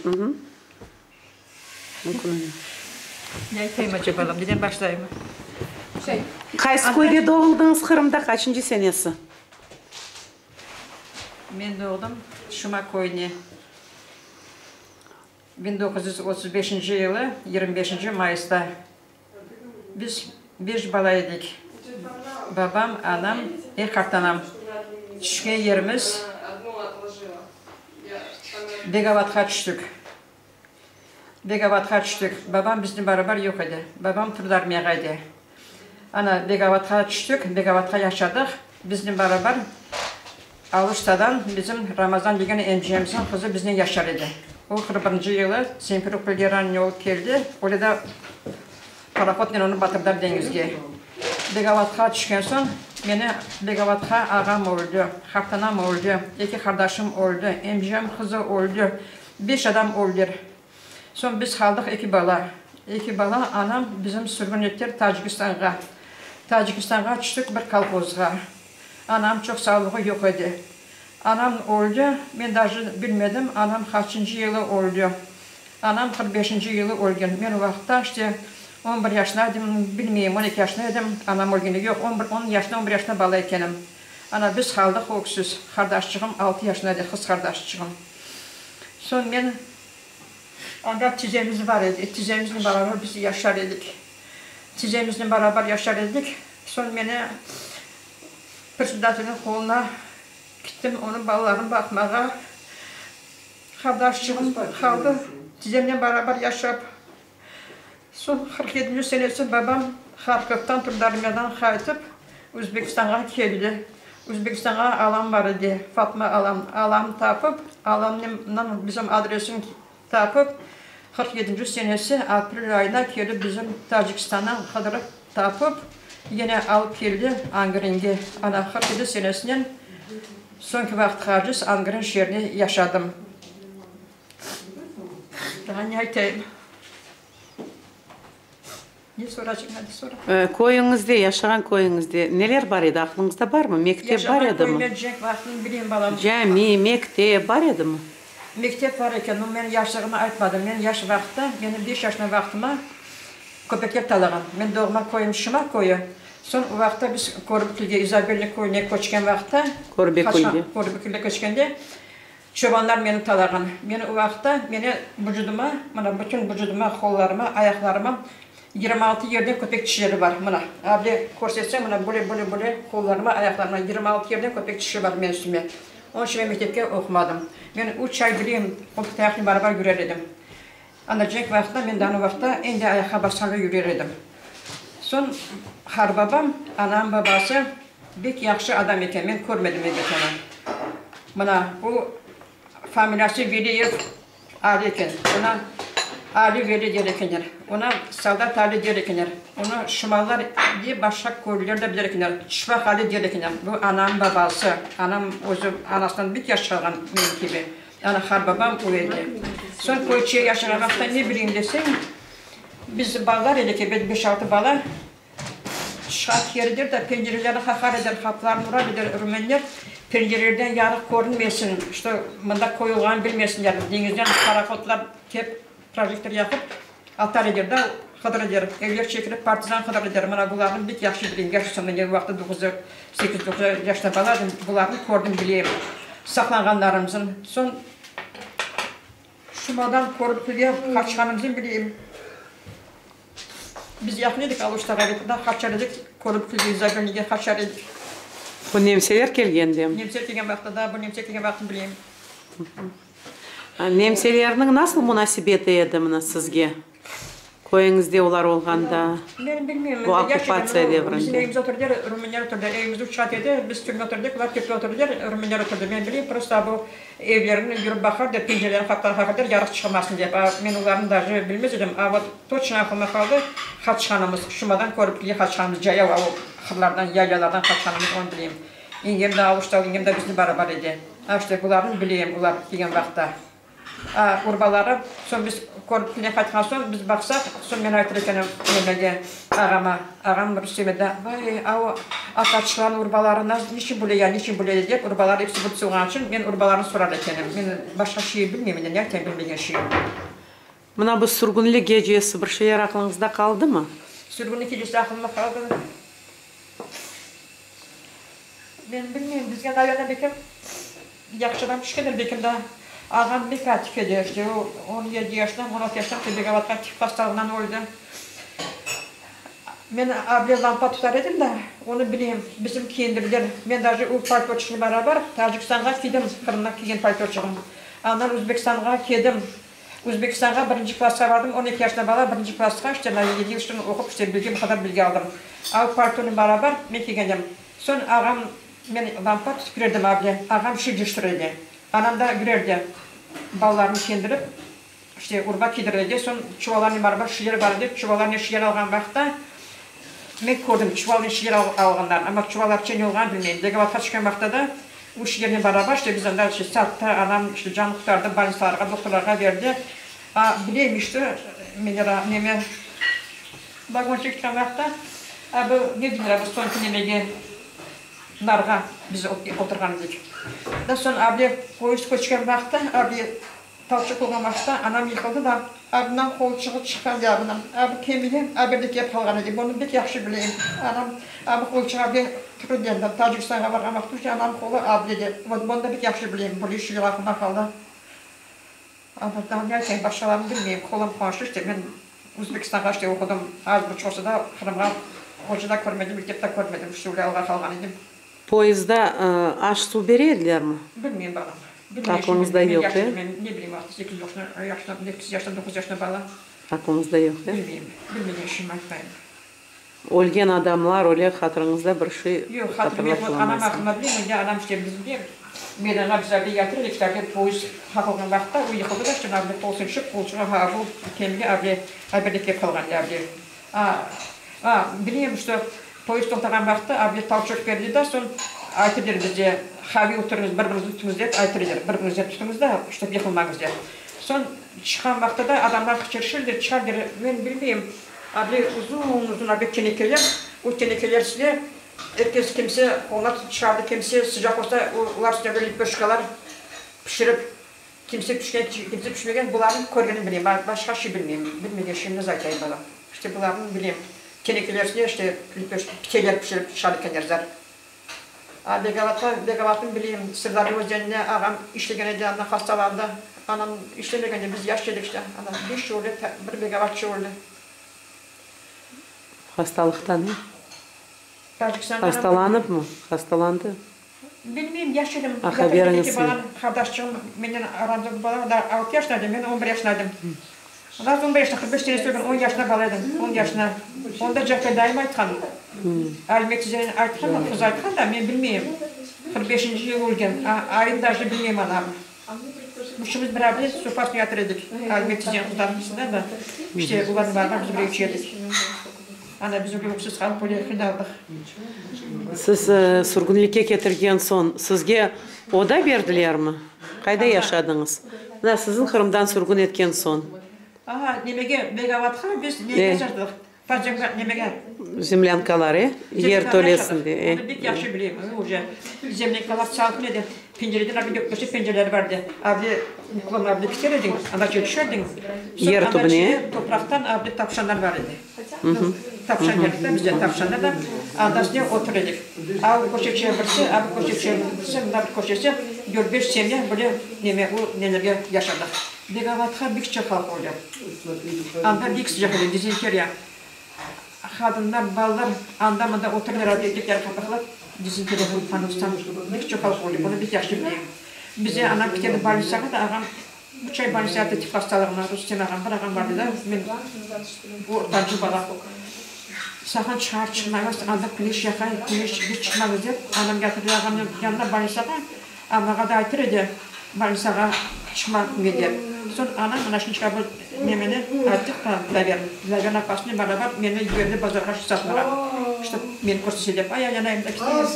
Ne aytayım acaba, balam, neden başlayım? Qaysı köyde doğuldıñız Qırımda, qaçıncı senesi? Men doğdım Şuma köyüne, 1935 yılı 25 mayısta. Biz beş bala edik, babam, anam ve qartanam. Tüşken yerimiz Begavatqa tüştik. Begavatqa tüştik. Babam biznen barabar yoq edi. Babam Turd armiyağa edi. Ana, Begavatqa tüştik, Begavatqa yaşadıq. Biznen barabar Aluştadan bizim Ramazan degen emcemizniñ qızı biznen yaşar edi. O, qırq birinci yılı Semperopolge ranniy olıp keldi. Öyle de parohodnen onı batırdılar deñizge. Begavatqa tüşken soñ, meni Begavatqa ağam öldi, qartanam öldi, eki qardaşım öldi, emcem qızı öldi, beş adam öldiler. Soñ biz qaldıq eki bala. Eki bala, anam bizim sürgün ettiler Tacikistanğa. Tacikistanğa tüştik bir kolhozğa. Anam çoq sağlığı yoq edi. Anam öldi, men daje bilmedim, anam qaçıncı yılı öldi. Anam 45-nci yılı ölgen. Men o vaqıtta işte on bir yaşında edim, bilmeyim, on eki yaşında edim, anam ölgende. Yoq, on bir, on yaşında, on bir yaşında bala ekenim. Ana, biz qaldıq öksüz. Qardaşçığım altı yaşında edi, qız qardaşçığım. Soñ men, anda tizemiz bar edi, tizemiznen beraber biz yaşar edik. Tizemiznen beraber yaşar edik. Soñ meni predsedatelniñ qoluna kittim, onıñ balalarını baqmağa. Qardaşçığım qaldı, tizemnen beraber yaşap. Soñ 47-nci senesi babam Harkovdan, Trud-Armiyadan qaytıp, Özbekistanğa keldi. Özbekistanğa alam bar edi, Fatma alam. Alamnı tapıp, alamnıñ bizim adresini tapıp, 47-nci senesi aprel ayına kelip bizim Tacikistandan qıdırıp tapıp, yine alıp keldi Angrenge. Ana, 47 senesinen soñki vaqıtqa Angren şeerinde yaşadım. Daa ne aytayım? Ne soracıñ, hadi sora. Köyüñizde, yaşağan köyüñizde neler bar edi, aqlıñızda barmı? Mektep bar Yaşağan edimi? köyümde cenk vaqtını bileyim, balam. Cami, mektep bar edimi? Mektep bar eken, no, men yaşlığımı aytmadım. Men yaş vaqıtta, menim beş yaşında vaqtıma köpekler talağan. Men doğma köyüm Şıma köyü. Soñ o vaqıtta biz Körbükülge, İzabelli köyüne köçken vaqıtta, Körbekülge. Körbekülge köçkende, Çobanlar meni talağan. Men o vaqıtta meni vucudıma, mına, bütün vucudıma, qollarıma, ayaqlarıma 26 yerden köpek tişleri bar. Mına, able körsetsem, mına, böyle, böyle, böyle qollarıma, ayaqlarıma 26 yerden köpek tişi bar menim üstüme. Onıñ içün men mektepke oqumadım. Men üç ay bileyim, qoltuqtayaqnen barabar yürer edim. Anda cenk vaqtında men daa o vaqıtta endi ayaqqa basqanda yürer edim. Soñ qarbabam, anam babası bek yahşı adam eken, men körmedim elbet onı. Mına, o familiyası Veliyev Ali eken, ona Ali Veli der ekenler, ona Soldat Ali der ekenler, onı Şimallar dep başqa köylüler de biler ekenler, Çışbaq Ali der ekenler. Bu anam babası, anam özü anasından bek yaş qalğan menim kibi. Ana qarbabam o edi. Soñ köyçe yaşağan vaqıtta ne bileyim deseñ, biz balalar edik, ebet, beş-altı bala, tışqa keridir de, pencerelerni qaqar ediler, qapılarnı urar ediler rumenler, pencerelerden yarıq körünmesin, çto mında köy olğanın bilmesinler, deñizden parohodlar kep, projektor yaqıp, atar ediler da, qıdır ediler, evler çekilip, partizan qıdır ediler. Mına bularnı bek yahşı bileyim, yaş olsam da, men o vaqıtta doquz, sekiz, doquz yaşta bala edim, bularnı kördim, bileyim, saqlanğanlarımızın. Soñ Şumadan Körüklüge qaçqanımıznı bileyim. Biz yaqın edik Aluştağa, da qaçar edik, Körüklüge, Zabilnige qaçar edik. Bu nemseler kelgende mi? Nemseler kelgen vaqıtta da, bu nemseler kelgen vaqıtnı bileyim. Nemselerniñ nasıl munasebeti edi mına sizge, köyüñizde olar olğanda, Men bilmeyim, bu okkupatsiya devrinde? Bizim evimizde oturdılar, rumenler oturdı, evimiz üç qat edi, biz türme oturdıq, olar töpe oturdılar, rumenler oturdı. Men bileyim, prosto bu evlerini yürip baqar dep, pencerelerini qapılarını qaqar eder, yarıq çıqmasın dep. A men olarnı daje bilmez edim, a vot toçno aqlıma qaldı, qaçqanımız, Şumadan Körüplüge qaçqanımız, cayav a o qırlardan, yaylalardan qaçqanımız, onı bileyim. Yengem de Aluştalı, yengem de biznen barabar edi. A işte bularnı bileyim, olar kelgen vaqıtta. Urbaları, soñ biz körip kene qaytqan soñ, biz baqsaq, soñ men aytır ekenim nemege, ağama, ağam Rustem edi, vay, a o ataçıqlarnıñ urbaları niçün böyle ya, niçün böyle dep, urbaları episi bir tüs olğanı içün, men urbalarını sorar ekenim. Men başqa şey bilmeyim endi, ne aytayım bilmegen şeyim. Mına bu sürgünlik gecesi bir şeyler aqlıñızda qaldımı? Sürgünlik gecesi aqlımda qaldı. Men bilmeyim, bizge naverno bekem yahşıdan tüşkendir, bekem daa ağam bek atik edi, işte o 17 yaşında, 16 yaşında Tebegavatqa tif hastalığından öldi. Men able lampa tutar edim da, onı bileyim, bizim kiyindirdiler. Men daje o paltoçıqnen beraber Tacikistanğa kiydim, Qırımdan kiygen paltoçığım. Andan Özbekistanğa kedim. Özbekistanğa birinci klassqa bardım, 12 yaşında bala birinci klassqa, işte na yedi yıl oqup, işte bilgi, bu qadar bilgi aldım. Al paltonen barabar men kelgen edim. Soñ ağam, men lampa tutıp kirerdim able, ağam şiy cıştır edi. Anam da kirerdi, balalarını kendirip, işte urba kiydirir edi. Soñ çuvallarnen barabar şiyer bar edi, çuvallarnen şiyer alğan vaqıtta men kördim, çuvalnen şiyer alğanlarını, amma çuvallar çen olğanını bilmeyim. Begavatqa tüşken vaqıtta da O şiirnen beraber işte biz anda işte sattı, anam işte can qurtardı, bolnitsalarğa, doktorlarğa berdi. A, bileyim işte, Menera, neme, vagonçıq çıqqan vaqıtta, a bu, ne deyler, bu soñki nemege, narğa biz oturğan edik. Da soñ able poyezd köçken vaqıtta, able Talçıq olğan vaqıtta anam yıqıldı da, abından qolçığı çıqqan yağına, abı kemigi aberde kelip qalğan edi. Bunı bek yahşı bileyim. Anam abı qolçığı abe turıp endi. Tacikistanğa barğan vaqıt uje anam qolu ablede. Vot, bunı da bek yahşı bileyim. Böyle iş yaqında qaldı. Ana, daa ne aytayım, başqalarını bilmeyim. Qolam quvançlı işte, men Özbekistanğa işte oqudım. Az buçuq olsa da, Qırımğa oca da körmedim, mektep de körmedim. İşte öyle alğa qalğan edim. Poyezdda aş-suv bere edilermi? Bilmeyim, balam. Aqlıñızda yoq, e? Ne bileyim, 8 yaşında, 8 yaşında, 9 yaşında bala. Aqlıñızda yoq, e? Bilmeyim, bilmegen işim aytmayım. Ölgen adamlar, öyle hatırıñızda bir şey Yoq, hatırım yoq. Anam aqqında bileyim, endi anam işte bizge meydanğa biz avde yatır edik, avde poyezd qaqılğan vaqıtta o yıqıldı da, işte avde qol sürüşip, qolçuğa ha bu kemige avde avde kelip qalğan avde. A, a, bileyim, şto poyezd toqtağan vaqıtta avdet tolçok berdi da, soñ aytır edi bizge, haviy oturıñız, bir-biriñizni tutuñız dep aytır ediler, bir-biriñizden tutuñız da, ştob yıqılmañız dep. Soñ çıqqan vaqıtta da adamlar qıçırışır, çıqar der, men bilmeyim, avdet uzun-uzun avdet tenekeler, o tenekeler içine er kes kimse qoluna tutıp çıqardı, kimse sıcaq olsa, olar üstüne böyle lepöşkalar pişirip, Kimse pişken, kimse pişmegen, bularnı körgenim bilem, başqa şey bilmeyim, bilmegen şeyimni aytayım balam. İşte bularnı bilem. Tenekeler üstüne işte piteler pişirip çıqar ekenler zar. A Begavatqa, Begavatnı bileyim, Sırdarya özenine ağam işlegen edi, anda hastalandı. Anam işlemegen edi, biz yaş edik işte. Anam beş öldi, bir Begavatçı öldi. Hastalıqtan, e? Hastalanıpmı? Hastalandı? Bilmeyim, yaş edim. A, haberiñiz yoq. Balam, qardaşçığım menden aramızda bala daa altı yaşında edi, men on bir yaşında edim. Daa on bir yaşında, 45 senesi ölgen, on yaşında bala edim, on yaşında. Onda Cafer dayım aytqan, Alime tizeniñ aytqan, qız aytqan da, men bilmeyim. 45-nci yıl ölgen, a, ayını daje bilmeyim anam. Üçümiz beraber sofa üstünde yatır edik, Alime tizeniñ qızlarınıñ da, işte olarnıñ barına biz birge içerdik. Ana, biz öyle öksüz qalıp, öyle qıynaldıq. Siz sürgünlikke ketirgen soñ, sizge oda berdilermi? Qayda yaşadıñız? Mına, sizni Qırımdan sürgün etken soñ. Aha, nemege, Begavatqa biz nege yaşadıq? Podzemka, nemege? Zemlânkalar, e? Yer tölesinde, e? Onı bek yahşı bileyim, uje. Zemlânkalar salqın edi. Pencereden abi dökmesi pencereler bar edi. Abi uklon abi pişer ediñ, anda tüşerdiñ. Yer tübüne. Topraqtan abi tavşanlar bar edi. Tavşan derdik de, bizde tavşanlar da anda üstüne otur edik. A bu köşe çevirse, a bu köşe çevirse, mında bir köşesi, dört-beş sene böyle neme, o nelerge yaşadıq. Begavatqa bek çoq halq oldı. Anda bek sıcaq edi, dizenteriya. Qadınlar, balalar anda-mında oturırlar, erkekler qapaqlap, dizenteriya qurtqan, bek çoq halq oldı, bunı bek yahşı bileyim. Bize anam keterdi bolnitsağa da, ağam Üç ay bolnitsada tif hastalığına Rustem ağam, bir ağam bar edi, men ortancı bala. Saqın çıqar, çıqmañız, anda küneş yaqa, küneş, bir çıqmañız dep, anam yatırdı ağamnıñ yanına bolnitsağa, anağa da aytır edi, bolnitsağa çıqma ne dep. Soñ anam mına şunca bir nemeni ayttıq da Dilâverni, Dilâverniñ apasınen beraber meni yiberdi bazarğa şu satmağa, ştob meni körsese dep. Ay, ay, anayım da keteyim.